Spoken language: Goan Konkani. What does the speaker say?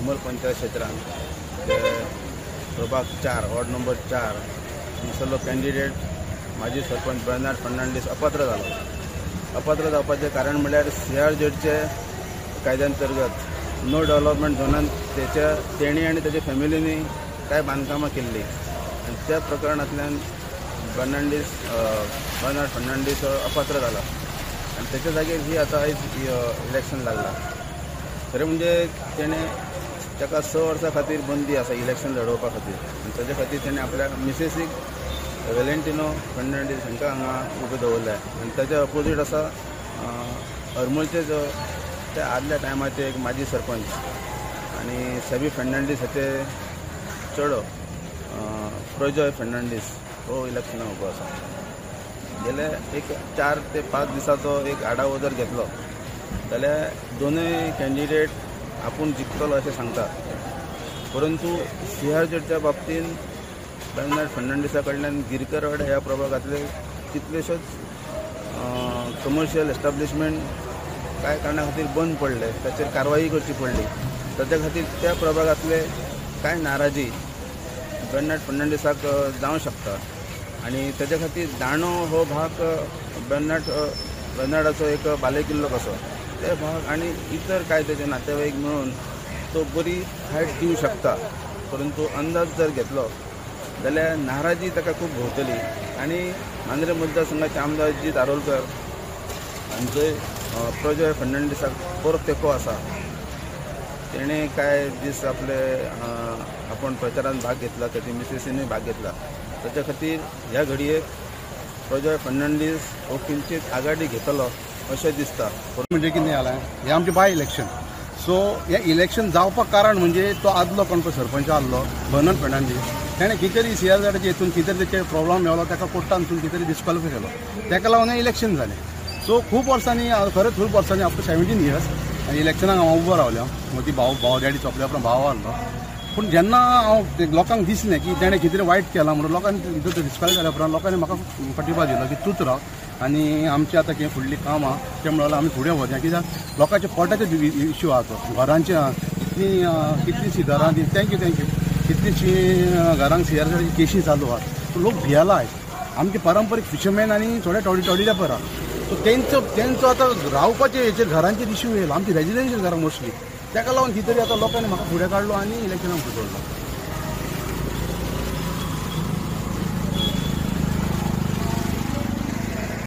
हरमल पंचायत क्षेत्रांत प्रभाग 4 वॉर्ड नंबर 4 हांगासरलो कॅन्डिडेट माजी सरपंच बर्नार्ड फर्नांडीस अपात्र जालो. अपात्र जावपाचें कारण म्हणल्यार सीआरझेडचे कायद्या अंतर्गत नो डेव्हलपमेंट झोनान तेणी आनी ताच्या फॅमिलीनी कांय बांदकामां केल्लीं आनी त्या प्रकरणांतल्यान बर्नार्ड फर्नांडीस अपात्र जाला आनी तेच्या जागेर ही आतां आयज इलेक्शन लागलां. खरें म्हणजे तेणें ताका 6 वर्सां खातीर बंदी आसा इलेक्शन लडोवपा खातीर आनी ताच्या खातीर तेणें आपल्या मिसेसीक वेलेंटिनो फर्नांडीस हांकां हांगा उबे दवरले आनी ताच्या अपोजीट आसा हरमलचे जो त्या आदल्या टायमाचे एक माजी सरपंच आनी सेबी फर्नांडीस हाचे चेडो प्रजय फर्नांडीस हो इलेक्शनाक उबो आसा. गेले एक 4 ते 5 दिसाचो एक आढावो जर घेतलो जाल्यार दोनूय कॅन्डिडेट आपूण जिखतलो अशें सांगतात, परंतु सीआरझेडच्या बाबतींत बर्नार्ड फर्नांडीसा कडल्यान गिरकरवाडा ह्या प्रभागांतले कितलेशोच कमर्शियल एस्टाब्लिशमेंट कांय कारणा खातीर बंद पडले, ताचेर कारवाई करची पडली. ताच्या खातीर त्या प्रभागांतले कांय नाराजी बर्नार्ड फर्नांडीसाक जावं शकता आनी ताच्या खातीर दांडो हो भाग बर्नार्डाचो एक बालेकिल्लो कसो ते भाग आनी इतर कांय ताचे नातेवाईक मेळून तो बरी फायट दिवं शकता, परंतु अंदाज जर घेतलो जाल्यार नाराजी ताका खूब भोवतली. आनी मांद्रे मतदारसंघाचे आमदार अजित आरोलकर हांचोय प्रजय फर्नांडीसाक बरो तेंको आसा. तेणें कांय दीस आपले आपण प्रचारांत भाग घेतला, ताची मिसेसीनूय भाग घेतला. ताच्या खातीर ह्या घडयेक प्रजय फर्नांडीस हो किंचीत आघाडी घेतलो अशें दिसता. म्हणजे कितें जालें, हें आमचें बाय इलेक्शन, सो हें इलेक्शन जावपाक कारण म्हणजे तो आदलो कोण पळय सरपंच आसलो बर्नार्ड फर्नांडीस, तेणें कितें तरी सीआरझेडाचे हितून कितें तरी प्रॉब्लम मेवलो, ताका कोर्टान कितें तरी डिस्क्वॉलिफाय केलो, ताका लागून हें इलेक्शन जालें. सो खूब वर्सांनी, खरेंच खूब वर्सांनी, आफ्टर 17 इयर्स इलेक्शनाक हांव उबो रावलो. मदीं भाव डॅडी सोंपल्या उपरांत भाव आहलो, पूण जेन्ना हांव लोकांक दिसलें की तेणें कितें तरी वायट केलां म्हणून लोकांनी डिस्क्वॉलिफाय जाल्या उपरांत लोकांनी म्हाका पाठिंबा दिलो की तूंच राव आनी आमचें आतां कितें फुडलीं कामां तें म्हणल्यार आमी फुडें वचया, कित्याक लोकांच्या पोटाचे इश्यू आहा तो, घरांचे आहा, कितलींशीं घरां ती thank you कितलींशीं घरांक सीआरझेडाची केशी चालू आहा, लोक भियेला आयज. आमचे पारंपरीक फिशरमॅन आनी थोडे टॉडीलेपर आहा, सो तेंचो आतां रावपाचे हेचेर घरांचेर इश्यू येयला, आमची रेजिडेन्शियल घरां मोस्टली, ताका लागून कितें तरी आतां लोकांनी म्हाका फुडें काडलो आनी इलेक्शनाक फुडें दवरलो.